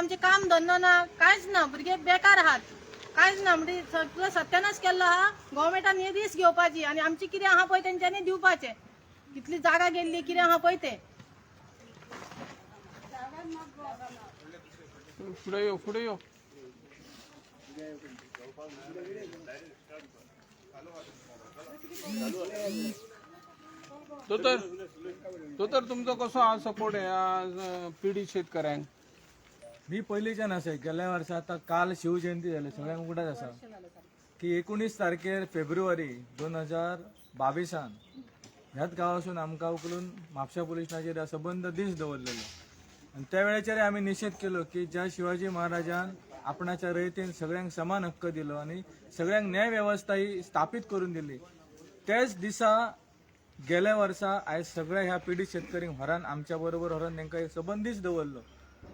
आमचें काम धंदो ना, कांयच ना. भुरगे बेकार आहात, कांयच ना. म्हणजे सगळो सत्यानाश केल्लो आहा गव्हर्मेंटान. हे रिस्क घेवपाची आनी आमची कितें आहा पळय तेंच्यांनी दिवपाचें. कितली जागा गेल्ली, कितें आहा पळय तें. फुडें यो, फुडें यो. दोतोर, दोतोर, तुमचो कसो हा सपोर्ट ह्या पिडीत शेतकऱ्यांक? मी पयलींच्यान आसा. गेल्या वर्सा, आतां काल शिवजयंती जाली, सगळ्यांक उगडास आसा की 19 तारखेर फेब्रुवारी 2022 ह्याच गांवासून आमकां उखलून म्हापशा पुलीस स्टेशनाचेर सबंद दीस दवरलेलो आनी त्या वेळाचेर आमी निशेध केलो की ज्या शिवाजी महाराजान आपणाच्या रयतेन सगळ्यांक समान हक्क दिलो आनी सगळ्यांक न्याय वेवस्था ही स्थापीत करून दिली, त्याच दिसा गेल्या वर्सा आयज सगळ्या ह्या पिडीत शेतकऱ्यांक व्हरान, आमच्या बरोबर व्हरान तांकां एक सबंद दीस दवरलो.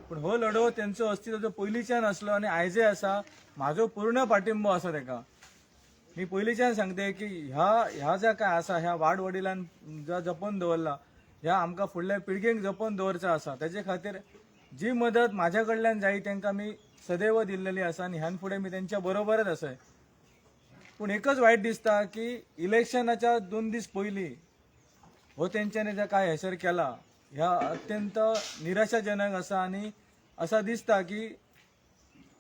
पूण हो लढो तेंचो अस्तित्व पयलींच्यान आसलो आनी आयजय आसा. म्हाजो पूर्ण पाठिंबो आसा तेका. मी पयलींच्यान सांगते की ह्या ह्या ज्या काय आसा, ह्या वाड वडिलान ज्या जपून दवरला, ह्या आमकां फुडल्या पिळगेक जपून दवरचो आसा. तेजे खातीर जी मदत म्हाज्या कडल्यान जाय तांकां मी सदैव दिल्लेली आसा आनी ह्यान फुडें मी तेंच्या बरोबरच आसाय. पूण एकच वायट दिसता की इलेक्शनाच्या 2 दीस पयलीं हो तेंच्यांनी जे काय हेसर केला, ह्या अत्यंत निराशाजनक आसा. आनी असा दिसता की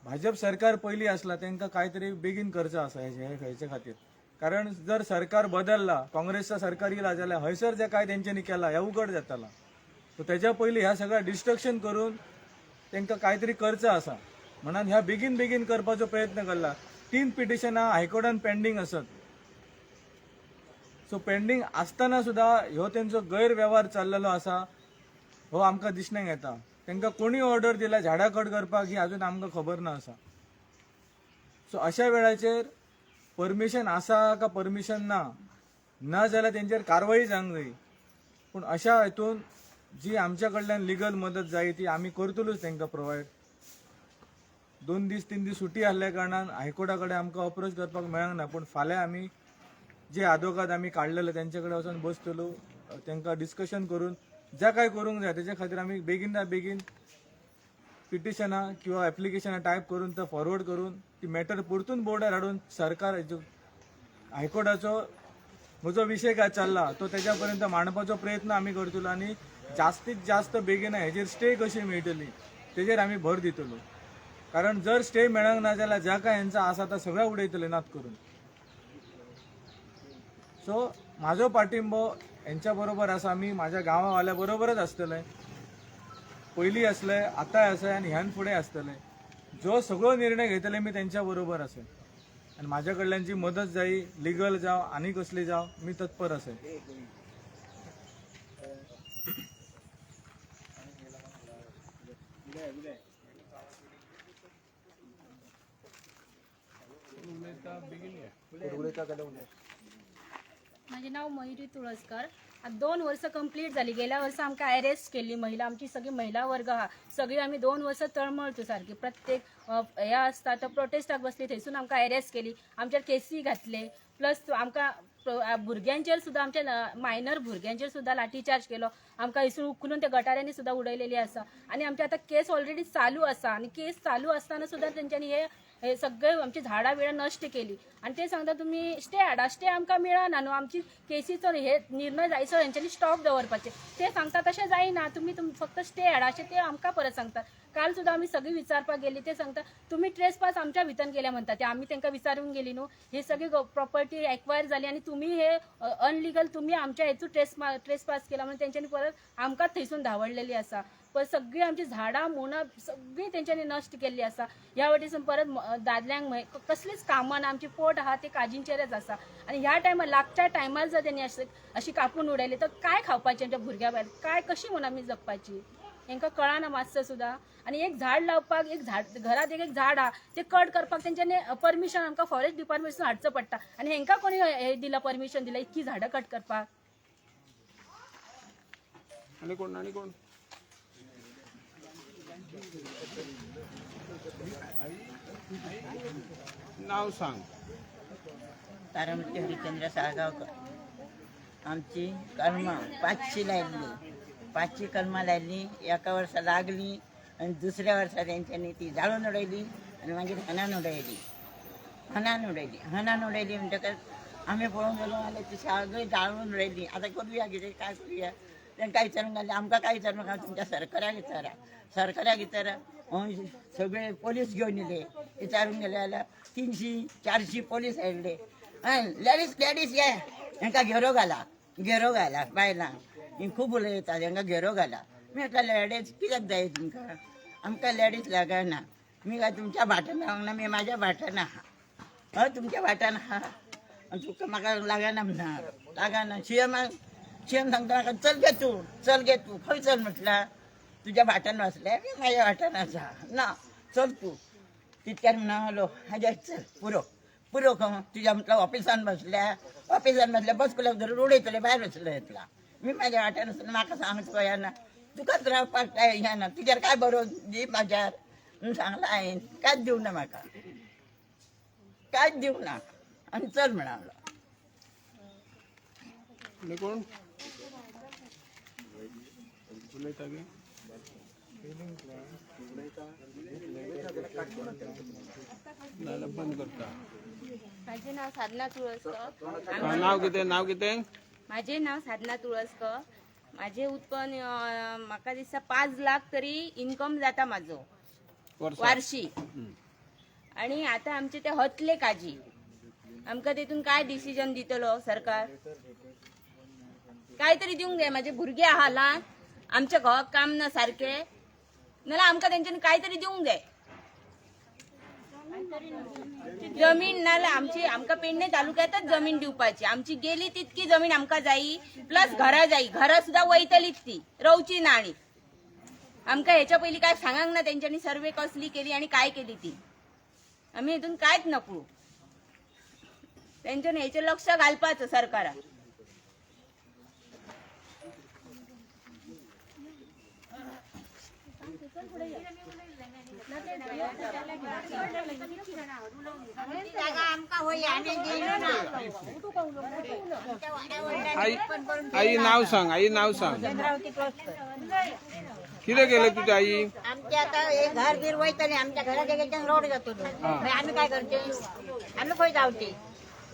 भाजप सरकार पयलीं आसला तांकां काय तरी बेगीन करचो आसा हेचे खातीर. कारण जर सरकार बदलला, काँग्रेसचा सरकार येयला जाल्यार हयसर जे काय तेंच्यांनी केला ह्या उघड जाताला. सो तेच्या पयलीं ह्या सगळ्या डिस्ट्रक्शन करून तांकां काय तरी करचो आसा म्हणून ह्या बेगीन बेगीन करपाचो प्रयत्न केला. 3 पिटिशनां हायकोर्टान पेंडींग आसत. सो पेंडींग आसतना सुद्दां ह्यो तेंचो गैरवेव्हार चाललेलो आसा, हो आमकां दिसण्याक येता. तांकां कोणी ऑर्डर दिल्या झाडां कट करपाक ही अजून आमकां खबर ना आसा. सो अशा वेळाचेर परमिशन आसा का परमिशन ना, ना जाल्यार तेंचेर कारवाई जावंक जाय. पूण अशा हितून जी आमच्या कडल्यान लिगल मदत जाय ती आमी करतलोच तांकां प्रोवायड. 2 दीस 3 दीस सुटी आहल्या कारणान हायकोर्टा कडेन आमकां अप्रोच करपाक मेळना ना. पूण फाल्यां आमी जे आदवोगाद आमी काडलेले तेंचे कडेन वचोन बसतलो, तांकां डिस्कशन करून ज्या काय करूंक जाय तेच्या खातीर आमी बेगीन बेगीन पिटिशनां किंवा एप्लिकेशनां टायप करून तो फॉरवर्ड करून ती मॅटर परतून बोर्डार हाडून सरकार हायकोर्टाचो म्हजो विशय काय चल्ला तो तेच्या पर्यंत मांडपाचो प्रयत्न आमी करतलो आनी जास्तीत जास्त बेगीन हेजेर स्टे कशी मेळटली तेजेर आमी भर दितलो. कारण जर स्टे मेळोंक ना जाल्यार ज्या काय हेंचो आसा तो सगळें उडयतले नात करून. सो म्हाजो पाठिंबो हेंच्या बरोबर आसा. मी म्हाज्या गांवावाल्या बरोबरच आसतले, पयलीं आसले, आतांय आसा आनी ह्यान फुडें आसतले. जो सगळो निर्णय घेतले मी तेंच्या बरोबर आसा आनी म्हाज्या कडल्यान जी मदत जाय, लिगल जावं आनी कसली जावं, मी तत्पर आसा. माझे नाव मयुरी तुळसकर. आता 2 वर्सां कंप्लीट जाली. गेल्या वर्सा आमकां अरेस्ट केल्ली महिला, आमची सगळी महिला वर्ग आहा सगळी. आमी 2 वर्सां तळमळतो सारकी. प्रत्येक हे आसता तो प्रोटेस्टाक बसली, थंयसून आमकां अरेस्ट केली, आमचेर केसी घातले. प्लस आमकां भुरग्यांचेर सुद्दां, आमच्या मायनर भुरग्यांचेर सुद्दां लाठीचार्ज केलो. आमकां थंयसून उखलून त्या गटाऱ्यांनी सुद्दां उडयलेली आसा. आनी आमची आतां केस ऑलरेडी चालू आसा आनी केस चालू आसतना सुद्दां तेंच्यांनी हे सगळे आमची झाडां बिडां नश्ट केली. आनी ते सांगता तुमी स्टे हाडा. स्टे आमकां मेळना न्हू. आमची केसीचो हे निर्णय जायसर हेंच्यांनी स्टॉप दवरपाचे. ते सांगता तशें जायना, तुमी फक्त स्टे हाडा अशें ते आमकां परत सांगतात. काल सुद्दां आमी सगळी विचारपाक गेली, ते सांगता तुमी ट्रेस पास आमच्या भितर गेल्या म्हणटा. ते आमी तांकां विचारून गेली न्हू, ही सगळी प्रॉपर्टी एक्वायर जाली आनी तुमी हे अनलिगल तुमी आमच्या हेतून ट्रेस पास केला म्हणून तेंच्यांनी परत आमकां थंयसून धांवडलेली आसा. पण सगळी आमची झाडां मुणां सगळी तेंच्यांनी नश्ट केल्ली आसा. ह्या वटेसून परत दादल्यांक कसलीच कामां ना. आमची पोट आहा ते काजींचेरच आसा. आनी ह्या टायमार लागच्या टायमार जर तेणी अशी कापून उडयली तर काय खावपाचें आमच्या भुरग्यां भायर, काय कशी म्हूण आमी जगपाची, हेंकां कळना मातसो सुद्दां. आनी एक झाड लावपाक, एक झाड घरांत एक झाड आहा ते कट करपाक तेंच्यांनी परमिशन आमकां फॉरेस्ट डिपार्टमेंटसून हाडचो पडटा. आनी हेंकां कोणी हे दिलां, परमिशन दिलां इतकी झाडां कट करपाक? आनी कोण, आनी कोण? नाव सांग. तारामती हरिचंद्र साळगांवकर. आमची कलमां 500 लायल्ली, 500 कलमां लायल्ली, एका वर्सा लागली आनी दुसऱ्या वर्सा तेंच्यांनी ती जाळून उडयली आनी मागीर हनान उडयली, हनान उडयली, हनान उडयली. म्हणटकच आमी पळोवंक गेलो जाल्यार ती सगळी जाळून उडयली. आतां करुया कितें, काय करुया? तांकां विचारूंक घालें, आमकां काय विचारू नाका, तुमच्या सरकाराक विचारा, सरकाराक विचारा. सगळे पोलीस घेवन येयले. विचारूंक गेले जाल्यार 300 400 पोलीस आयिल्ले. लेडीज लेडीज ये, हेंकां घेरो घाला, घेरो घाला. बायलांक ही खूब उलयतात, हेंकां घेरो घाला. मी म्हटलं लेडीज कित्याक जाय तुमकां? आमकां लेडीज लागना. मी काय तुमच्या भाटान रावंक ना, मी माझ्या भाटान आहा. हय, तुमच्या भाटान आहा आनी तुका म्हाका लागना म्हणा, लागना. सीएमाक, सीएम सांगता म्हाका, चल गे तूं, चल गे तूं. खंय चल म्हटल्यार? तुज्या भाटान वाचले, मी माझ्या भाटान आसा ना, चल तूं. तितक्यान म्हणलो हाज्या चल पुरो पुरो. खंय तुज्या म्हटलं ऑफिसान बसल्या, ऑफिसान बसल्या, बस कुल्याक धरून उडयतले भायर बसले. येतला मी माझ्या वाट्यान आसून म्हाका सांग तुका येना, तुकाच रावपाक काय येना, तुज्यार काय बरोवन दी म्हाज्यार म्हणून सांगलां हांवें. कांयच दिवना म्हाका, कांयच दिवना आनी चल म्हणालो. आनी कोण उलयता गे? नाल्यार बंद करता. माझे नाव साधना तुळसकर. हा, नाव कितें? नाव कितें? माझे नाव साधना तुळसकर. माझे उत्पन्न म्हाका दिसता 5 लाख तरी इन्कम जाता माझो वर्साक. वार्षिक. आणि आता आमचे ते हतले काजी, आमकां तेतून काय डिसिजन दितलो सरकार? काय तरी दिवंक जाय. माझे भुरगे आहा ल्हान, आमच्या घोवाक काम ना सारखे, नाल्यार आमकां तेंच्यांनी काय तरी दिवंक जाय. जमीन नाल्यार आमची, आमकां पेडणे तालुक्यातच जमीन दिवपाची. आमची गेली तितकी जमीन आमकां जायी, प्लस घरां जायी. घरां सुद्दां वयतलीच, ती रोवची ना. आणि आमकां हेच्या पयलीं काय सांगांक ना तेंच्यांनी सर्वे कसली केली आणि काय केली ती, आमी हितून कांयच नकळू. तेंच्यानी हेचेर लक्ष घालपाचो सरकारान. आई, आई नाव सांग, आई नाव सांग. कितें केलें तुझ्या आई? आमचे आता हे घर बीर वयतले, आमच्या घराच्या गेल्यान रोड जातो. आम्ही काय करते? आम्ही खंय जावचे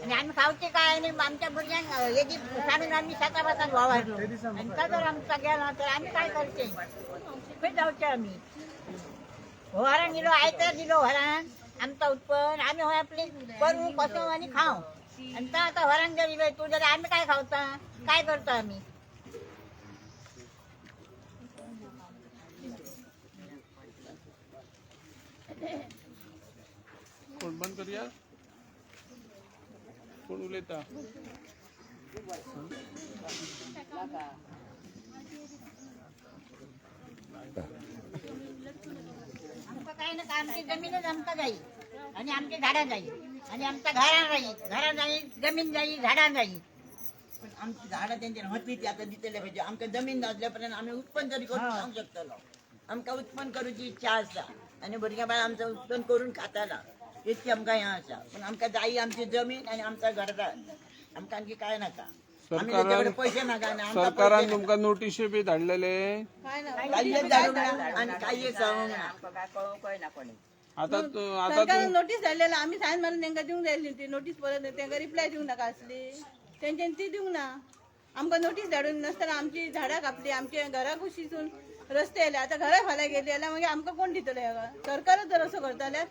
आणि आम्ही खावचे काय? आणि आमच्या भुरग्यांक हेजी सांडून आम्ही शेता भातान वावरलो आणि का जर आमचा गेला तर आम्ही काय करचे? खंय जावचे आम्ही? होरान दिलो आयतार दिलो होरान आमचा उत्पन्न, आम्ही होय आपले करू कसो आणि खाऊ. आणि ता आता होरान जर इलो तू जर आम्ही काय खावता, काय करता आम्ही? कोण बंद करूया? कोण उलयता? आमकां काय ना, आमची जमीनच आमकां जाई आणि आमची झाडां जाई आणि आमच्या घरां जाई, घरां जाई, जमीन जाई, झाडां जाई. पण आमची झाडां तेंच्यानी हतली ती आतां दितले पाहिजे. आमकां जमीन नासल्या पर्यंत आमी उत्पन्न तरी करून खावंक शकतलो. आमकां उत्पन्न करूची इच्छा आसा आनी भुरग्यां बाळ आमचो उत्पन्न करून खाताला, इतकी आमकां हें आसा. पण आमकां जायी आमची जमीन आनी आमचा घरदार, आमकां आणखी काय नाका. आमी तेचे कडेन पयशे मागना. आमकां सरकारान पयशे तुमकां नोटिशी बी धाडलेले? कांयच धाडूंक ना आनी कांय सांगूंक ना. आता आता सरकारान नोटीस धाडलेला, आमी सायन मारून तांकां दिवंक जाय आसली ती नोटीस, परत तांकां रिप्लाय दिवंक नाका आसली तेंच्यांनी? ती दिवंक ना. आमकां नोटीस धाडून नासतना आमची झाडां कापली, आमच्या घरा कुशीसून रस्ते येयले, आतां घरां फाल्यां गेली जाल्यार मागीर आमकां कोण दितलो हेका? सरकारच जर असो करता जाल्यार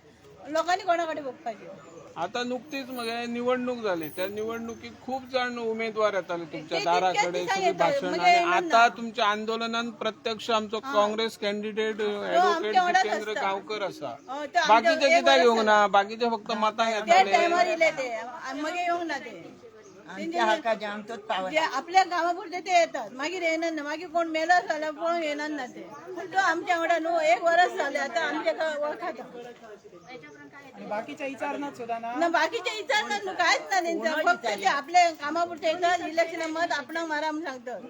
लोकांनी कोणा कडेन बघपाचें? आता नुकतीच मगे निवडणूक झाली, त्या निवडणुकीत खूप जण उमेदवार येताले तुमच्या ते दाराकडे, तितक्याच दिसांनी सगळी येतात, भाषण. म्हणजे आणि येणार आता तुमच्या आंदोलनान प्रत्यक्ष आमचो काँग्रेस कॅन्डिडेट ऍडव्होकेट आमच्या वांगडाच जितेंद्र आसता. गावकर आसा. हय, तो आमच्या बाकीचे एक कित्याक वरस येवंक ना? बाकीचे फक्त मतां त्या घेताले. टायमार येयले ते आनी मागीर येवंक ना ते. आमच्या हक्काचे आमचोच पावर. जे आपल्या गांवापुरते ते येतात, मागीर येयनात ना. मागीर कोण मेलो जाल्यार पळोवंक येयनात ना ते. पूण तो आमच्या वांगडा न्हू एक वरस जालें आतां आमच्या वळखाता. बाकीच्या विचारनात सुद्धा ना. ना, बाकीचे विचारनात न्हू, कांयच ना तेंचं. फक्त ते आपल्या कामापुरते येतात, इलेक्शना मत आपणाक मारा म्हूण सांगतात.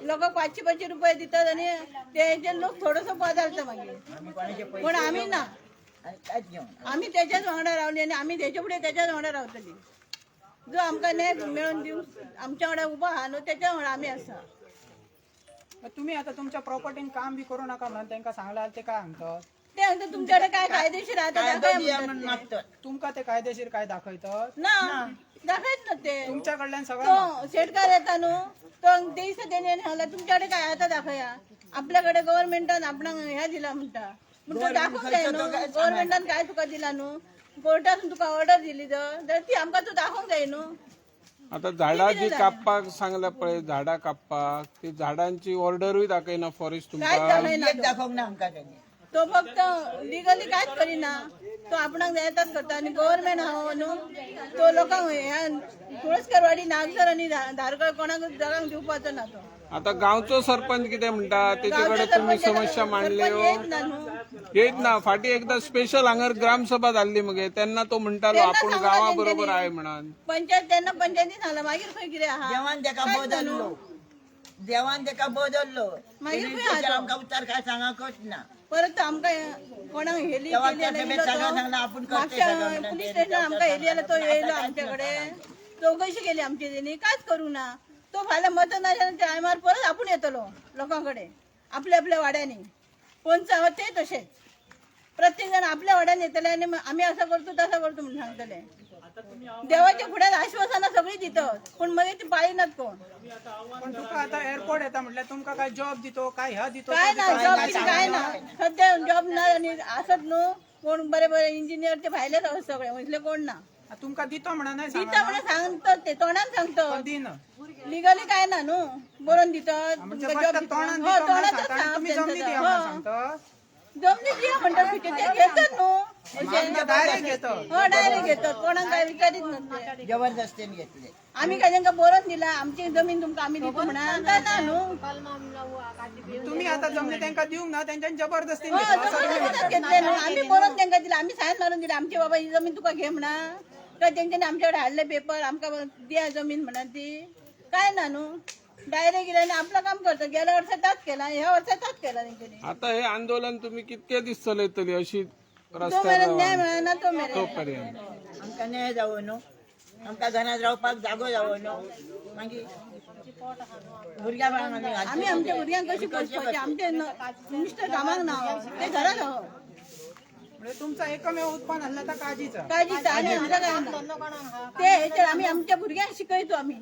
लोक 500 500 रुपये दितात आनी तेजे लोक थोडोसो बदलता मागीर. आमी कोणाचे पण पयशे आमी ना, आनी कांयच घेवना. आमी तेच्याच वांगडा रावली आनी आमी तेच्या फुडें तेच्याच वांगडा रावतली. जो आमकां न्याय मेळोवन दिवंक आमच्या वांगडा उबो आहा न्हू, तेच्या वांगडा आमी आसा. तुम्ही आता तुमच्या प्रॉपर्टीन काम बी करू नका म्हणून त्यांना सांगला ते काय सांगतात? ते सांगतात तुमच्याकडे काय कायदेशीर आहे कायदो दाखया दिया म्हणतात म्हणून ते. मागतात. तुमका ते कायदेशीर काय दाखयतात? ना, दाखयत ना ते. तुमच्याकडल्यान सगळं तो शेटकार येता न्हू, तो दिसा तेणी सांगला तुमच्याकडे काय आता दाखया, आपल्याकडे गव्हर्मेंटान आपणाक ह्या दिला म्हणटा. पूण तो दाखोवंक जाय न्हू, गव्हर्मेंटान काय तुका दिला न्हू, कोर्टासून तुका ऑर्डर दिली जर ती आमकां तूं दाखोवंक जाय न्हू. आता झाडां जी कापपाक सांगला पळय, झाडां कापपाक ती झाडांची ऑर्डरूय दाखयना फॉरेस्ट कांयच तुमकां. दाखयना एक तो. दाखोवंक ना आमकां तेणी. तो फक्त लिगली कांयच करिना, तो आपणाक जाय ताच करता. आनी गव्हर्मेंट आहा न्हू, तो लोकांक ह्या तुळसकरवाडी, नागझर आनी धारगळ कोणाक जगांक दिवपाचो ना तो. आता गावचो सरपंच कितें म्हणटा तेचे कडेन तुम्ही समस्या मांडल्यो? सरपंच येत ना न्हू. येत ना. फाटी एकदा स्पेशल हांगर ग्रामसभा जाल्ली मगे, तेन्ना तो म्हणटालो तेन्ना आपूण सांगला गांवा बरोबर तेंच्यांनी. आहे म्हणान. पंचायत तेन्ना पंचायती सांगला, मागीर खंय कितें आहा देवान तेका कांयच ना न्हू. बदललो, देवान तेका बदललो. मागीर तेणी खंय आहा तेचेर तो? आमकां उतार काय सांगाकच ना. परत आमकां कोणाक हेली तेव्हा केली त्या जाल्यार सभेत इलो सगळं तो. सांगला, आपूण करते म्हापशा सगळं म्हणून पुलीस ते स्टेशन आमकां हेली जाल्यार तो आता येयलो कांयच आमच्या कडेन, ना. चवकशी केली आमची तेणी, कांयच करूंक ना. तो फाल्यां मतदानाच्या टायमार परत आपूण येतलो लोकां कडेन आपल्या आपल्या वाड्यांनी. पंच आहा ते तशेंच, प्रत्येक जण आपल्या वाड्यान येतले आनी आमी असं करतो तसं करतो म्हणून सांगतले. देवाच्या फुड्यात आश्वासनां सगळीं दितात, पूण मागीर ती पाळिनात कोण. पण तुका आता एअरपोर्ट येता म्हटल्यार तुमका काय जॉब दितो काय ह्या दितो? काय ना, जॉब बी काय ना, सध्या जॉब ना. आनी आसत न्हू कोण बरे बरे इंजिनियर, ते भायलेच आसा सगळे, म्हटले कोण ना. तुमका दितो म्हणा नाही दिता म्हणून सांगतात ते, तोंडान सांगतात, दिना. लिगली काय ना न्हू, बरोवन दितात म्हणजे तुमकां फक्त जॉब दिता. तोंडान हो, दितो म्हणून तोंडातच सांगता आणि सांगप तुम्ही जमनी तेंचो दिया तो. म्हणून हो. सांगता. जमनी दिया म्हणटात खंयचे ते घेतात न्हू. डायरेक्ट घेतो. हो, डायरेक्ट घेतात, कोणाक काय विचारीत नसते. जबरदस्तीन घेतले. आम्ही काय तांकां बरोवन दिला आमची जमीन तुमकां आमी दिता म्हणा, काय ना न्हू. तुम्ही आता जमनी त्यांका दिवंक ना, त्यांच्यानी जबरदस्तीन हो, घेतलं असं तुम्ही जबरदस्तीनच घेतले न्हू. आम्ही बरोवन तांकां दिला, आमी सायन मारून दिला आमची बाबा ही जमीन तुका घे म्हणा, काय तेंच्यांनी आमच्याकडे हाडले पेपर आमकां दिया जमीन म्हणा, ती काय ना न्हू. डायरेक्ट गेले आनी आपलं काम करता. गेल्या वर्सा ताच केला, ह्या वर्सा ताच केला तेंच्यांनी. आता हे आंदोलन तुम्ही कितके दीस चलयतली अशी तो रस्त्यार मेरेन न्याय रावन? मेळना तो मेरेन. तोपर्यंत आमकां न्याय जावो न्हू, आमकां घरांत रावपाक जागो जावो न्हू, मागीर भुरग्या बाळांक आमी घालचें. आमी आमच्या भुरग्यांक कशी पोसपाची? आमचे मिस्टर कामाक ना, ते घरात आहो. म्हणजे तुमचा एकमेव उत्पन्न आसला तर काजीचा. काळजी आनी आमकां काय ना ते हेचेर आमी आमच्या भुरग्यांक शिकयतो आमी.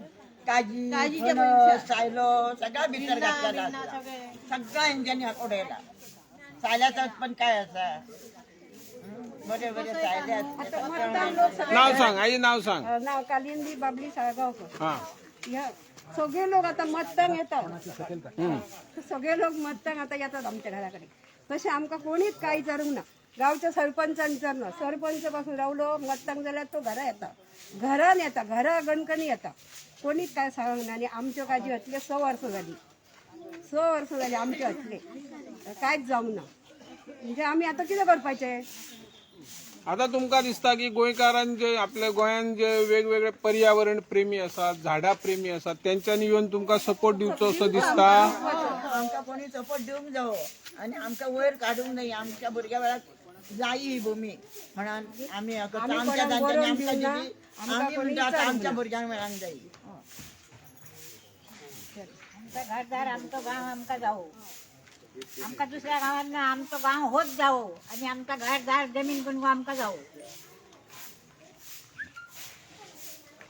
काजी, काजीचे फणस, सायलो सगळा भितर घातलेला आसा. सगळा हेंच्यांनी उडयला. सायल्याचं पण काय आसा? बरे बरे सायले आसले. नाव सांग आई, नाव सांग. नाव कालिंदी बाबली साळगांवकर. हा. ह्या सगळे लोक आता मतदान येतात, सगळे लोक मतदान आता येतात आमच्या घराकडे. तशें आमकां कोणीच काय विचारूंक ना, गांवच्या सरपंचान विचारना. सरपंच पासून रावलो मतदान जाल्यार तो घरा येता, घरान येता, घरा गणकणी येता, कोणीच काय सांगना. आनी आमच्यो काजी घातले 6 वर्सां जाली, 6 वर्सां जाली आमचे घातले, कांयच जावंक ना. म्हणजे आमी आतां कितें करपाचें? आता तुमकां दिसता की गोंयकारान जे आपल्या गोंयान जे वेगवेगळे पर्यावरण प्रेमी आसात, झाडां प्रेमी आसात, तेंच्यांनी येवन तुमकां सपोर्ट दिवचो असो दिसता? आमकां कोणी सपोर्ट दिवंक जावो आनी आमकां वयर काडूंक जाय. आमच्या भुरग्या वेळार जायी ही भूमी म्हणून आमी हें करता. आमी आमच्या कोणाक जाणट्यांनी बरोवन आमकां दिवना, दिली, आमकां आमी कोणी म्हणटा आतां विचारूंक आमच्या ना. भुरग्यांक मेळांक जायी. आमचं घरदार, आमचो गांव आमकां जावो, आमकां दुसऱ्या गांवात ना, आमचो गांव होच जावो आनी आमकां घरदार जमीन करून आमकां जावो.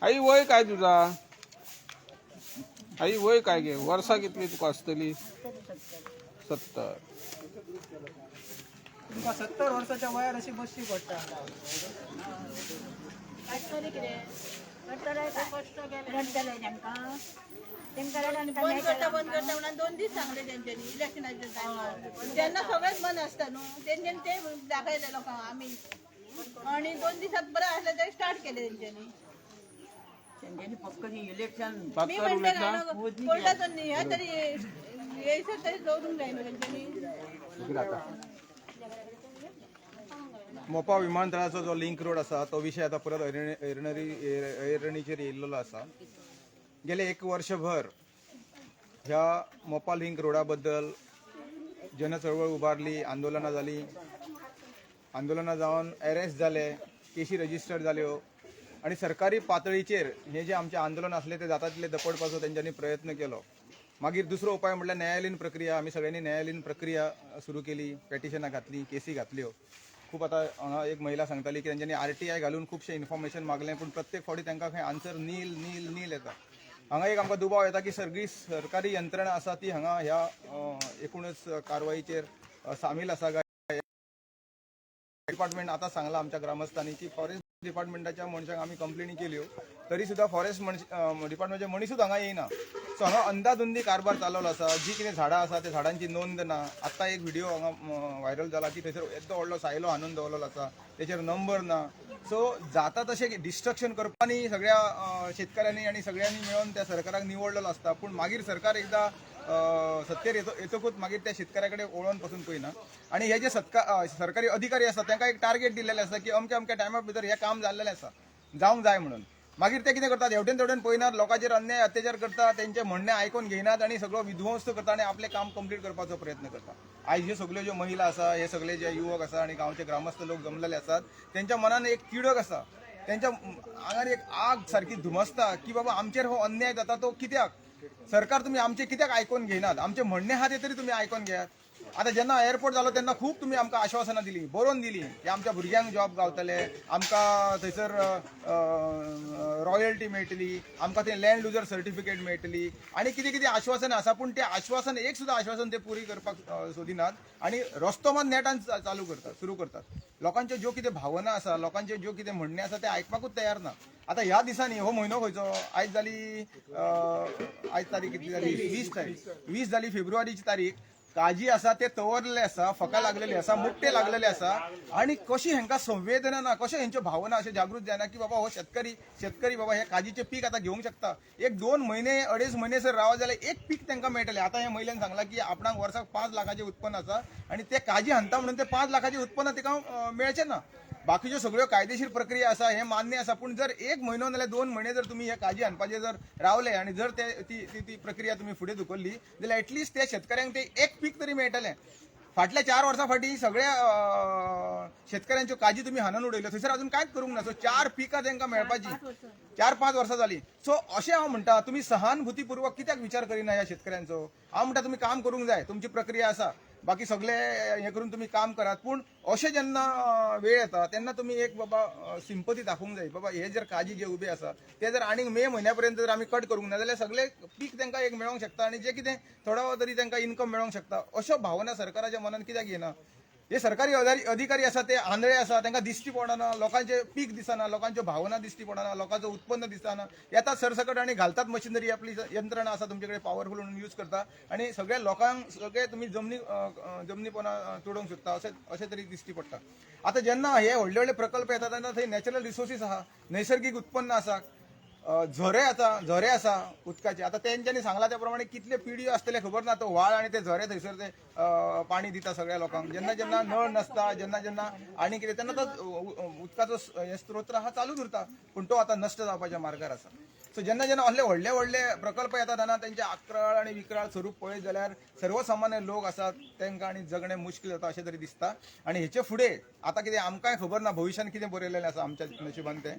आई वय काय तुझा? आई वय काय गे? वर्सां कितली तुका आसतली? 70. तुमकां 70 वर्साच्या वयार अशी बसची पडटा. रडटले तांकां, तेंकां रडून बंद करता बंद करता म्हणून 2 दीस सांगले तेंच्यांनी इलेक्शनाच्या टायमार, तेन्ना सगळेच बंद आसता न्हू तेंच्यांनी, ते दाखयले लोकांक आमी. आणि 2 दिसात बरं आसले तरी स्टार्ट केले तेंच्यांनी. तेंच्यांनी फक्त इलेक्शन मी बातकार म्हणते उलयता. कोर्टातून ह्या तरी येयसर तरी दवरूंक जाय न्हू तेंच्यांनी. मोपा विमानतळाचो जो लिंक रोड आसा तो विशय आतां परत ऐरणीचेर येयल्लो आसा. गेले 1 वर्षभर ह्या मोपा लिंक रोडा बद्दल जनचळवळ उबारली, आंदोलनां जालीं, आंदोलनां जावन एरेस्ट जाले, केशी रजिस्टर जाल्यो आनी सरकारी पातळीचेर हे जे आमचें आंदोलन आसलें तें जाता तितलें दपडपाचो तेंच्यांनी प्रयत्न केलो. मागीर दुसरो उपाय म्हटल्यार न्यायालयीन प्रक्रिया. आमी सगळ्यांनी न्यायालयीन प्रक्रिया सुरू केली, पेटिशनां घातलीं, केसी घातल्यो. खूब आतां हांगा एक महिला सांगताली की तेंच्यांनी आरटीआय घालून खुबशें इन्फॉर्मेशन मागलें, पूण प्रत्येक फावटी तांकां खंय आन्सर नील नील नील येता. हांगा एक आमकां दुबाव येता की सगळी सरकारी यंत्रणा आसा ती हांगा ह्या एकूणच कारवाईचेर सामील आसा काय. डिपार्टमेंट आतां सांगलां आमच्या ग्रामस्थांनी की फॉरेस्ट डिपार्टमेंटाच्या मनशांक आमी कंप्लेनी केल्यो तरी सुद्दां फॉरेस्ट डिपार्टमेंटाचे मनीसूच हांगा येयना. सो हांगा अंदाधुंदी कारभार चालवलो आसा. जी कितें झाडां आसा त्या झाडांची नोंद ना. आत्तां एक व्हिडिओ हांगा व्हायरल जाला की थंयसर येदो व्हडलो सायलो हाणून दवरलेलो आसा, तेचेर नंबर ना. सो जाता तशें डिस्ट्रक्शन करपानी सगळ्या शेतकऱ्यांनी आनी सगळ्यांनी मेळून त्या सरकाराक निवडलेलो आसता. पूण मागीर सरकार एकदां सत्तेर येतकूच मागीर त्या शेतकऱ्या कडेन वळोवन पसून पळयना. आनी हे जे सरकारी अधिकारी आसा तांकां एक टार्गेट दिल्लेलें आसा की अमक्या अमक्या टायमा भितर हें काम जाल्लेलें आसा, जावंक जाय म्हणून. मागीर ते कितें करतात, हेवटेन तेवटेन पळयनात, लोकांचेर अन्याय अत्याचार करता, तेंचें म्हणणें आयकून घेयनात आनी सगळो विध्वंस करता आनी आपलें काम कंप्लीट करपाचो प्रयत्न करता. आयज ह्यो सगल्यो ज्यो महिला आसा, हे सगळे जे युवक आसा आनी गांवचे ग्रामस्थ लोक जमलेले आसात, तेंच्या मनान एक तिडक आसा, तेंच्या आंगार एक आग सारकी धुमसता की बाबा आमचेर हो अन्याय जाता तो कित्याक, सरकार तुमी आमचें कित्याक आयकून घेयनात, आमचें म्हणणें आहा तें तरी तुमी आयकून घेयात. आतां जेन्ना एअरपोर्ट जालो तेन्ना खूब तुमी आमकां आश्वासनां दिलीं, बरोवन दिलीं की आमच्या भुरग्यांक जॉब गावतले, आमकां थंयसर रॉयल्टी मेळटली, आमकां थंय लँड लुजर सर्टिफिकेट मेळटली आनी कितें कितें आश्वासनां आसा. पूण तें आश्वासन एक सुद्दां आश्वासन ते पुरी करपाक सोदिनात आनी रस्तो मात नेटान चालू करतात, सुरू करतात. लोकांच्यो ज्यो कितें भावना आसा, लोकांच्यो ज्यो कितें म्हणणें आसा तें आयकपाकूच तयार ना. आतां ह्या दिसांनी हो म्हयनो खंयचो, आयज जाली आयज तारीख कितली जाली, 20 तारीख, 20 जाली फेब्रुवारीची तारीख. काजी आसा ते तवरलेले आसा, फकां लागलेले आसा, मुट्टे लागलेले आसा आनी कशी हेंकां संवेदना ना, कशें हेंच्यो भावना अशें जागृत जायना की बाबा हो शेतकरी शेतकरी बाबा हे काजीचें पीक आतां घेवंक शकता. एक 2 म्हयने 2.5 म्हयने जर रावत जाल्यार एक पीक तांकां मेळटलें. आतां हे महिलेन सांगलां की आपणाक वर्साक 5 लाखाचें उत्पन्न आसा आनी ते काजी हाणता म्हणून ते 5 लाखाचें उत्पन्न ताका मेळचें ना. बाकीच्यो सगळ्यो कायदेशीर प्रक्रिया आसा हें मान्य आसा, पूण जर 1 म्हयनो नाल्यार 2 म्हयने जर तुमी हे काजी हाणपाचे जर रावले आनी जर ते ती ती प्रक्रिया तुमी फुडें धुकल्ली जाल्यार एटलिस्ट त्या शेतकऱ्यांक ते एक पीक तरी मेळटलें. फाटल्या 4 वर्सां फाटीं सगळ्या शेतकऱ्यांच्यो काजी तुमी हाणून उडयल्यो, थंयसर अजून कांयच करूंक ना. सो 4 पिकां तांकां मेळपाची 4-5 वर्सां जालीं. सो अशें हांव म्हणटा, तुमी सहानुभूतीपूर्वक कित्याक विचार करिना ह्या शेतकऱ्यांचो. हांव म्हणटा तुमी काम करूंक जाय, तुमची प्रक्रिया आसा, बाकी सगळे हे करून तुमी काम करात, पूण अशें जेन्ना वेळ येता तेन्ना तुमी एक बाबा सिंपती दाखोवंक जाय. बाबा हे जर काजी जे उबे आसा ते जर आनीक मे म्हयन्या पर्यंत जर आमी कट करूंक ना जाल्यार सगळे पीक तांकां एक मेळोंक शकता आनी जे कितें थोडो तरी तांकां इन्कम मेळोंक शकता. अश्यो भावना सरकाराच्या मनान कित्याक येना. हे सरकारी अधिकारी आसा ते आंधळे आसा, तांकां दिश्टी पडना, लोकांचे पीक दिसना, लोकांच्यो भावना दिश्टी पडना, लोकांचो उत्पन्न दिसना. येतात सरसकट आनी घालतात मशिनरी, आपली यंत्रणा आसा तुमचे कडेन पावरफूल म्हणून यूज करता आनी सगळ्या लोकांक सगळे तुमी जमनीपणां तोडूंक सोदता अशें अशें तरी दिश्टी पडटा. आतां जेन्ना हे व्हडले व्हडले प्रकल्प येता तेन्ना थंय नॅचरल रिसोर्सीस आहा, नैसर्गीक उत्पन्न आसा, झरे आतां झरे आसा उदकाचे. आतां तेंच्यांनी सांगलां त्या प्रमाणे कितले पिढयो आसतले खबर ना, तो व्हाळ आनी ते झरे थंयसर ते पाणी दिता सगळ्या लोकांक. जेन्ना जेन्ना नळ नासता, जेन्ना जेन्ना आनी कितें तेन्ना तो उदकाचो हे स्त्रोत आहा चालूच उरता, पूण तो आतां नश्ट जावपाच्या मार्गार आसा. सो जेन्ना जेन्ना असले व्हडले व्हडले प्रकल्प येता तेन्ना तेंचे आक्रळ आनी विक्राळ स्वरूप पळयत जाल्यार सर्वसामान्य लोक आसात तांकां आनी जगणें मुश्कील जाता अशें तरी दिसता. आनी हेचे फुडें आतां कितें आमकांय खबर ना भविश्यांत कितें बरयलेलें आसा आमच्या नशिबान तें,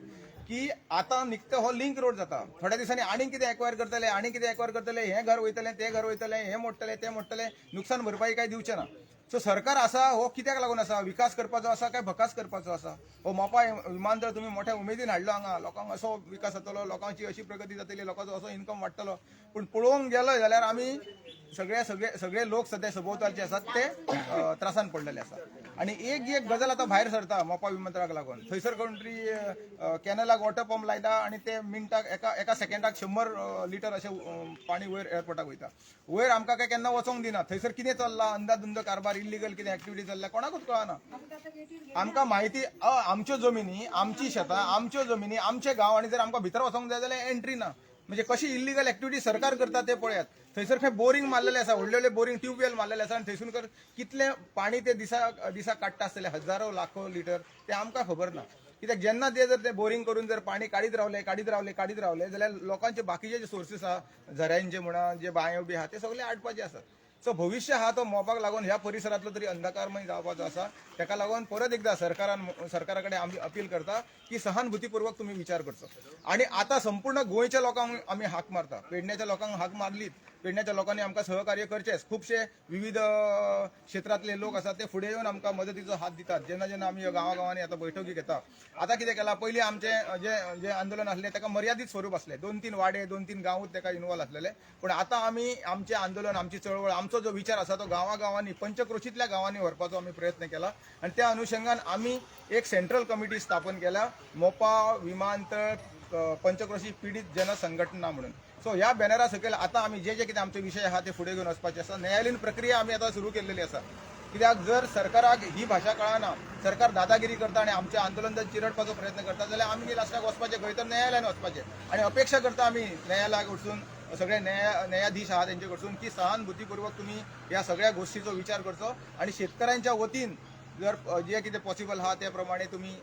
की आतां निकतो हो लिंक रोड जाता, थोड्या दिसांनी आनीक कितें एक्वायर करतले, आनीक कितें एक्वायर करतले, हें घर वयतलें, तें घर वयतलें, हें मोडटलें, तें मोडटलें, नुकसान भरपाई काय दिवचें ना. सो सरकार आसा हो कित्याक लागून आसा, विकास करपाचो आसा काय भकास करपाचो आसा. हो मोपा विमानतळ तुमी मोठ्या उमेदीन हाडलो हांगा, लोकांक असो विकास जातलो, लोकांची अशी प्रगती जातली, लोकांचो असो इन्कम वाडटलो, पूण पळोवंक गेलो जाल्यार आमी सगळे सगळे सगळे लोक सद्या सभोवतालचे आसात ते त्रासान पडलेले आसा. आनी एक एक गजाल आतां भायर सरता मोपा विमानतळाक लागून, थंयसर कोण तरी कॅनलाक वॉटर पंप लायता आनी ते मिनटाक एका एका सेकंडाक 100 लिटर अशें पाणी वयर एअरपोर्टाक वयता. वयर आमकां काय केन्ना वचोंक दिना, थंयसर कितें चल्लां, अंदाधुंद कारभार, इल्लिगल कितें एक्टिविटी चल्ल्या कोणाकूच कळना. आमकां म्हायती आमच्यो जमिनी, आमची शेतां, आमच्यो जमिनी, आमचे गांव, आनी जर आमकां भितर वचोंक जाय जाल्यार एंट्री ना. म्हणजे कशी इल्लिगल एक्टिविटी सरकार करता ते पळयात. थंयसर खंय बोरींग मारलेले आसा, व्हडले व्हडले बोरींग ट्यूबवेल मारलेले आसा आनी थंयसून कितलें पाणी ते दिसा दिसा काडटा आसतले, हजारो लाखो लिटर, ते आमकां खबर ना. कित्याक जेन्ना ते जर ते बोरींग करून जर पाणी काडीत रावले काडीत रावले काडीत रावले जाल्यार लोकांचे बाकीचे जे सोर्सीस आहा, झऱ्यांचे म्हणा, जे बांयो बी आहा, ते सगळे आटपाचे आसात. सो भविश्य आहा तो मोपाक लागून ह्या परिसरांतलो तरी अंधकारमय जावपाचो आसा. ताका लागून परत एकदा सरकारा कडेन आमी अपील करता की सहानुभूतीपूर्वक तुमी विचार करचो. आनी आतां संपूर्ण गोंयच्या लोकांक आमी हाक मारता, पेडण्याच्या लोकांक हाक मारलीच, पेडण्याच्या लोकांनी आमकां सहकार्य करचेच. खुबशे विविध क्षेत्रांतले लोक आसात ते फुडें येवन आमकां मदतीचो हात दितात. जेन्ना जेन्ना आमी गांवागांवांनी आतां बैठकी घेता. आतां कितें केलां, पयलीं आमचें जे जे आंदोलन आसलें ताका मर्यादीत स्वरूप आसलें, 2-3 वाडे 2-3 गांवूच ताका इन्वॉल्व आसलेले. पूण आतां आमी आमचें आंदोलन, आमची चळवळ, आमचो जो विचार आसा तो गांवागांवांनी, पंचक्रोशींतल्या गांवांनी व्हरपाचो आमी प्रयत्न केला. आनी त्या अनुशंगान आमी एक सेंट्रल कमिटी स्थापन केल्या, मोपा विमानतळ पंचक्रोशी पिडीत जनसंघटना म्हणून. सो ह्या बॅनरा सकयल आतां आमी जे जे कितें आमचे विशय आहा ते फुडें घेवन वचपाचे आसा. न्यायालयीन प्रक्रिया आमी आतां सुरू केल्लेली आसा. कित्याक जर सरकाराक ही भाशा कळना, सरकार दादागिरी करता आनी आमचें आंदोलन जर चिरडपाचो प्रयत्न करता जाल्यार आमी लास्टाक वचपाचें खंय तर न्यायालयान वचपाचें. आनी अपेक्षा करता आमी न्यायालया कडसून, सगळे न्यायाधीश आहा तेंचे कडसून की सहानुभूतीपूर्वक तुमी ह्या सगळ्या गोश्टीचो विचार करचो आनी शेतकऱ्यांच्या वतीन जर जे कितें पॉसिबल आहा त्या प्रमाणे तुमी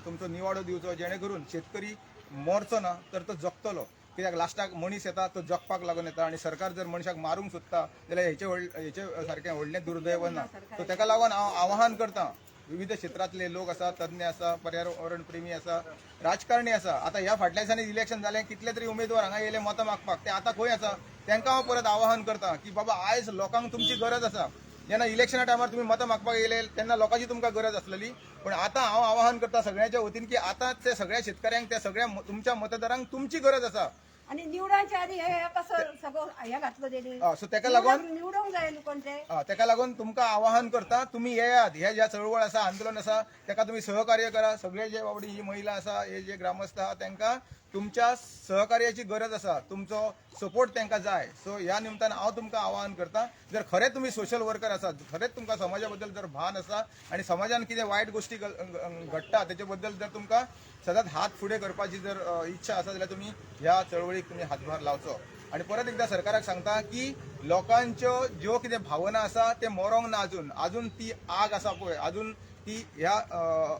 तुमचो निवाडो दिवचो, जेणे करून शेतकरी मरचो ना तर तो जगतलो. कित्याक लास्टाक मनीस येता तो जगपाक लागून येता आनी सरकार जर मनशाक मारूंक सोदता जाल्यार हेचे सारकें व्हडलें दुर्दैव ना. सो ताका लागून हांव आवाहन करता, विविध क्षेत्रांतले लोक आसा, तज्ञ आसा, पर्यावरण प्रेमी आसा, राजकारणी आसा. आतां ह्या फाटल्या दिसांनी इलेक्शन जालें, कितले तरी उमेदवार हांगा येयले मतां मागपाक, ते आतां खंय आसा? तांकां हांव परत आवाहन करता की बाबा आयज लोकांक तुमची गरज आसा. जेन्ना इलेक्शना टायमार तुमी मतां मागपाक येयले तेन्ना लोकांची तुमकां गरज आसलेली, पूण आतां हांव आवाहन करता सगळ्यांच्या वतीन की आतां ते सगळ्या शेतकऱ्यांक, त्या सगळ्या तुमच्या मतदारांक तुमची गरज आसा. आणि निवडायच्या आधी हे कसं सगळं हे घातलं तेणी, सो ताका लागून निवडूंक जाय न्हू कोण ते. ताका लागून तुमकां आवाहन करता, तुमी येयात, हे ज्या चळवळ आसा, आंदोलन आसा ताका तुमी सहकार्य करा. सगळे जे बाबडी ही महिला आसा, हे जे ग्रामस्थ आहा तांकां तुमच्या सहकार्याची गरज आसा, तुमचो सपोर्ट तांकां जाय. सो ह्या निमतान हांव तुमकां आवाहन करता, जर खरें तुमी सोशल वर्कर आसात, खरेंच तुमकां समाजा बद्दल जर भान आसा आनी समाजान कितें वायट गोश्टी घडटा तेचे बद्दल जर तुमकां सदांच हात फुडें करपाची जर इच्छा आसा जाल्यार तुमी ह्या चळवळीक तुमी हातभार लावचो. आनी परत एकदा सरकाराक सांगता की लोकांच्यो ज्यो कितें भावना आसा ते मरोंक ना अजून, अजून ती आग आसा पळय, अजून ती ह्या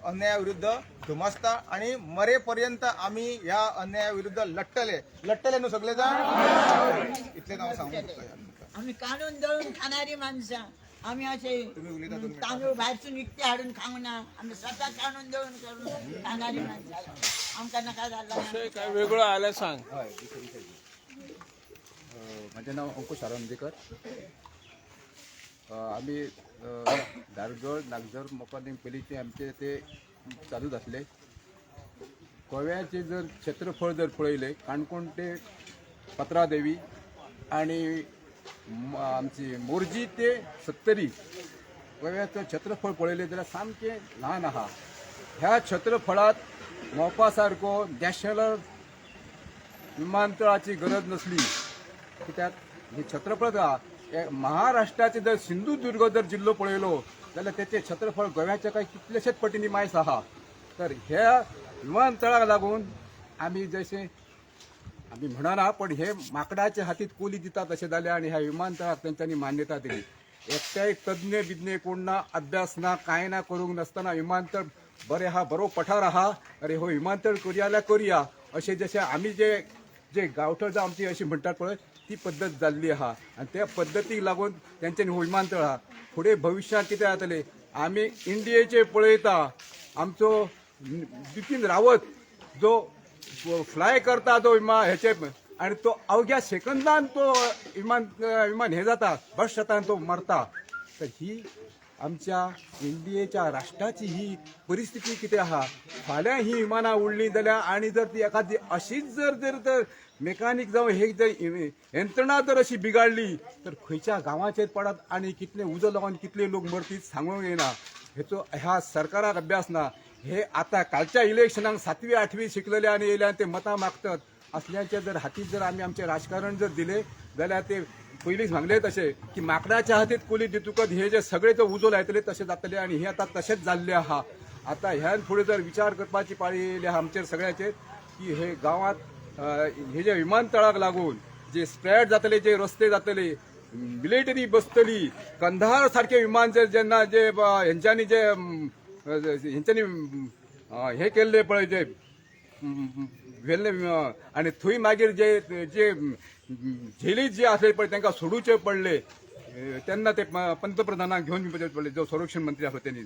अन्याया विरुद्ध धुमसता आनी मरेपर्यंत आमी ह्या अन्याया विरुद्ध लढटले. लढटले न्हू सगळे जाण? इतलेंच हांव सांगूंक सोदतां. आमी काडून दळून खाणारी माणसां, आमी अशे तांदूळ भायरसून विकते हाडून खावंक ना, आमी स्वता काडून दळून करून खाणारी माणसां, आमकां नाका जाल्ला. काय वेगळो आल्यार सांग. म्हजें नांव अंकुश आरोंदेकर. आमी धारगळ नागझर मोपा पयलींचे आमचे ते चालूच आसले. गोव्याचे जर क्षेत्रफळ जर पळयलें, काणकोण ते पत्रादेवी आनी आमची मोरजी ते सत्तरी गोव्याचं क्षेत्रफळ पळयलें जाल्यार सामकें ल्हान आहा. ह्या क्षेत्रफळांत मोपा सारको नॅशनल विमानतळाची गरज नसली, कित्याक हे क्षेत्रफळ आहा. महाराष्ट्राचे जर सिंधुदुर्ग जर जिल्लो पळयलो जाल्यार तेचे क्षेत्रफळ गोव्याच्या काय कितलेशेच पटींनी मायस आहा. तर ह्या विमानतळाक लागून आमी जशें आमी म्हणना, पण हे माकडाच्या हातीत कोली दितात अशें जालें आनी ह्या विमानतळाक तेंच्यांनी मान्यता दिली. एकट्याय तज्ञ बिज्ञ कोण ना, अभ्यास ना, कांय ना करूंक नासतना विमानतळ बरें आहा, बरो पठार आहा, अरे हो विमानतळ करुया जाल्यार करुया अशें जशें आमी जे जे गांवठळ जावं आमची अशी म्हणटात पळय ती पद्दत जाल्ली आहा. आनी त्या पद्दतीक लागून तेंच्यांनी हो विमानतळ आहा. फुडें भविश्यांत कितें जातलें आमी इंडियेचे पळयता, आमचो बिपीन रावत जो फ्लाय करता जो विमान हेचे, आनी तो अवघ्या सेकंदान तो विमान विमान हे जाता, बस जाता आनी तो मरता. तर ही आमच्या इंडियेच्या राष्ट्राची ही परिस्थिती कितें आहा. फाल्यां ही विमानां उडलीं जाल्यार आनी जर ती एखादी अशीच जर जर तर मेकानीक जावं हे जर यंत्रणा जर अशी बिगाडली तर खंयच्या गांवाचेर पडत आनी कितले उजो लागून कितले लोक मरतीत सांगूंक येना. हेचो ह्या सरकाराक अभ्यास ना. हे आतां कालच्या इलेक्शनाक 7वी 8वी शिकलेले आनी येयले आनी ते मतां मागतात असल्यांचे जर हातीत जर आमी आमचें राजकारण जर दिलें जाल्यार ते पयलीं सांगले तशें की माकडाच्या हातीत कोली दितकच हे जे सगळे जो उजो लायतले तशें जातले आनी हे आतां तशेंच जाल्लें आहा. आतां ह्यान फुडें जर विचार करपाची पाळी येयली आहा आमचेर सगळ्यांचेर की हे गांवांत हे जे विमानतळाक लागून जे स्प्रेड जातले, जे रस्ते जातले, मिलिटरी बसतली, कंधार सारखे विमान जे जेन्ना जे हेंच्यांनी जे हेंच्यांनी हे केल्ले पळय जे व्हेल्ले आनी थंय मागीर जे जे झेली जे आसले पळय तांकां सोडूचे पडले. तेन्ना ते पंतप्रधानाक घेवन पडले जो संरक्षण मंत्री आसलो तेणी.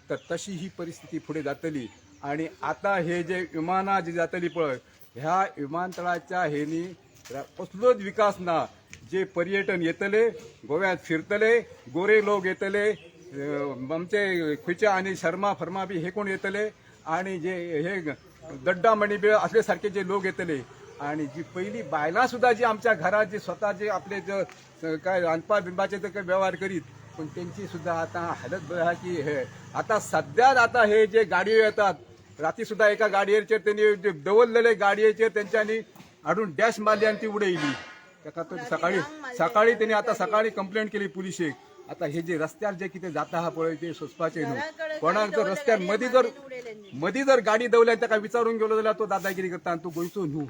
तर तशी ही परिस्थिती फुडें जातली. आनी आतां हे जे विमानां जी जातली पळय ह्या विमानतळाच्या हेनी कसलोच विकास ना. जे पर्यटन येतले गोव्यात फिरतले, गोरे लोक येतले, आमचे खंयचे आनी शर्मा फर्मा बी हे कोण येतले आनी जे हे दड्डा मणी बी असले सारखे जे लोक येतले. आनी जी पयली बायलां सुद्दां जी आमच्या घरात जी स्वता जे आपले जे काय रांदपा बिंदपाचे ते काय वेव्हार करीत पण तेंची सुद्दां आतां हालत बरी आहा की हे आतां सद्याच आतां हे जे गाडयो येतात राती सुद्दां एका गाडयेचेर तेणी दवरलेले गाडयेचेर तेंच्यांनी हाडून डॅश मारली आनी ती उडयली. ताका तो सकाळी सकाळी तेणी आतां सकाळी कंप्लेंट केली पुलिशेक. आतां हे जे रस्त्यार जे कितें जाता आहा पळय ते सोंसपाचें न्हू. कोणाक जर रस्त्यार मदीं जर गाडी दवरली आनी ताका विचारून गेलो जाल्यार तो दादागिरी करता आनी तूं गोंयचो न्हू.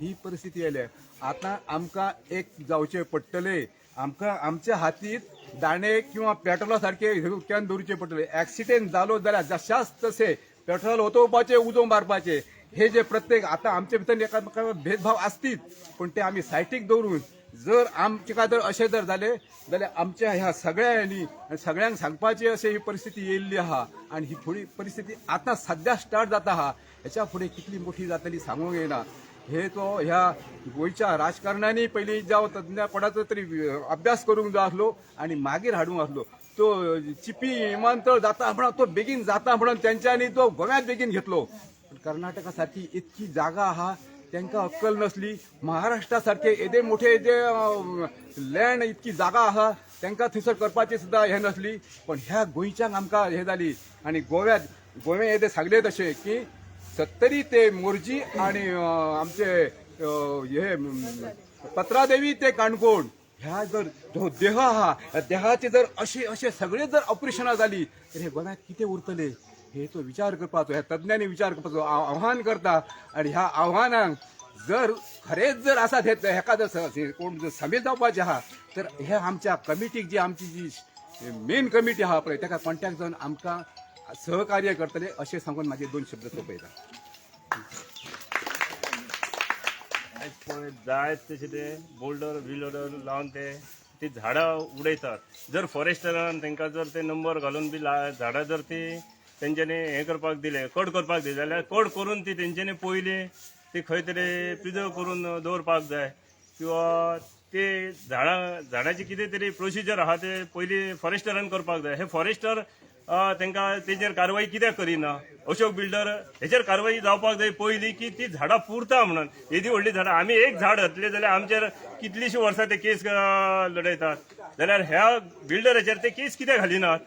ही परिस्थिती आयल्या. आतां आमकां एक जावचें पडटलें. आमकां आमच्या हातीत दाणे किंवा पेट्रोला सारके can दवरचे पडटले. एक्सिडेंट जालो जाल्यार जशाच तशें पेट्रोल ओतोवपाचें, उजो मारपाचें. हे जे प्रत्येक आतां आमचे भितर एकामेकां भेदभाव आसतीत पण ते आमी सायटीक दवरून जर आमचे काय जर अशें जर जालें जाल्यार आमच्या ह्या सगळ्यांनी सगळ्यांक सांगपाची अशी ही परिस्थिती येयल्ली आहा. आनी ही फुडें परिस्थिती आतां सद्या स्टार्ट जाता आहा. हेच्या फुडें कितली मोठी जातली सांगूंक येना. हे तो ह्या गोंयच्या राजकारण्यांनी पयलीं जावं तज्ञ कोणाचो तरी अभ्यास करूंक जाय आसलो आनी मागीर हाडूंक आसलो. तो चिपी विमानतळ जाता म्हणून तो बेगीन जाता म्हणून तेंच्यांनी तो गोव्यांत बेगीन घेतलो. पण कर्नाटका सारकी इतकी जागा आहा तांकां अक्कल नसली. महाराष्ट्रा सारखे येदे मोठे जे लँड इतकी जागा आहा तांकां थंयसर करपाची सुद्दां हें नसली. पण ह्या गोंयच्याक आमकां हें जाली. आनी गोव्या येदे सांगले तशें की सत्तरी ते मोरजी आनी आमचे हे पत्रादेवी ते काणकोण ह्या जर जो देह आहा ह्या देहाचे जर अशे अशे सगळे जर ऑपरेशनां जाली तर हे गोव्यात कितें उरतले हे तो विचार करपाचो, ह्या तज्ञांनी विचार करपाचो. आव्हान करता आनी ह्या आव्हानाक जर खरेंच जर आसा हे हेका जर कोण जर सामील जावपाचें आहा तर हे आमच्या कमिटीक जी आमची जी मेन कमिटी आहा पळय ताका कॉन्टेक्ट जावन आमकां सहकार्य करतले अशें सांगून म्हाजे दोन शब्द सोंपयता. आयज पळय जायत तशें ते बोल्डर बिल्डर लावन ते ती झाडां उडयतात. जर फॉरेस्टरान तांकां जर ते नंबर घालून बी झाडां जर ती तेंच्यांनी हें करपाक दिलें, कट करपाक दिलें जाल्यार कट करून ती तेंच्यांनी पयलीं ती खंय तरी प्रिजर्व करून दवरपाक जाय किंवा ते झाडांची कितें तरी प्रोसिजर आहा ते पयलीं फॉरेस्टरान करपाक जाय. हे फॉरेस्टर तांकां तेजेर कारवाई कित्याक करिना? अशोक बिल्डर हेचेर कारवाई जावपाक जाय पयलीं की ती झाडां पुरता म्हणून. येदी व्हडली झाडां आमी एक झाड घातलें जाल्यार आमचेर कितलींशीं वर्सां ते केस लडयतात जाल्यार ह्या बिल्डराचेर ते केस कित्याक घालिनात?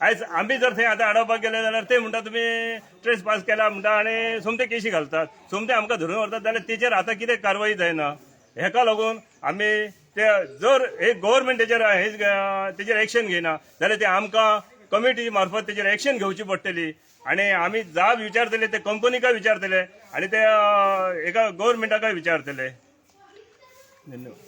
आयज आमी जर थंय आतां आडोवपाक गेले जाल्यार ते म्हणटा तुमी ट्रेस पास केला म्हणटा आनी सोमते केशी घालतात, सोमते आमकां धरून व्हरतात जाल्यार तेचेर आतां कितें कारवाई जायना. हेका लागून आमी ते जर एक गव्हर्मेंट तेचेर तेजेर एक्शन घेयना जाल्यार ते आमकां कमिटी मार्फत तेजेर एक्शन घेवची पडटली. आनी आमी जाब विचारतले, ते कंपनीकय विचारतले आनी ते एका गव्हर्मेंटाकय विचारतले. धन्यवाद.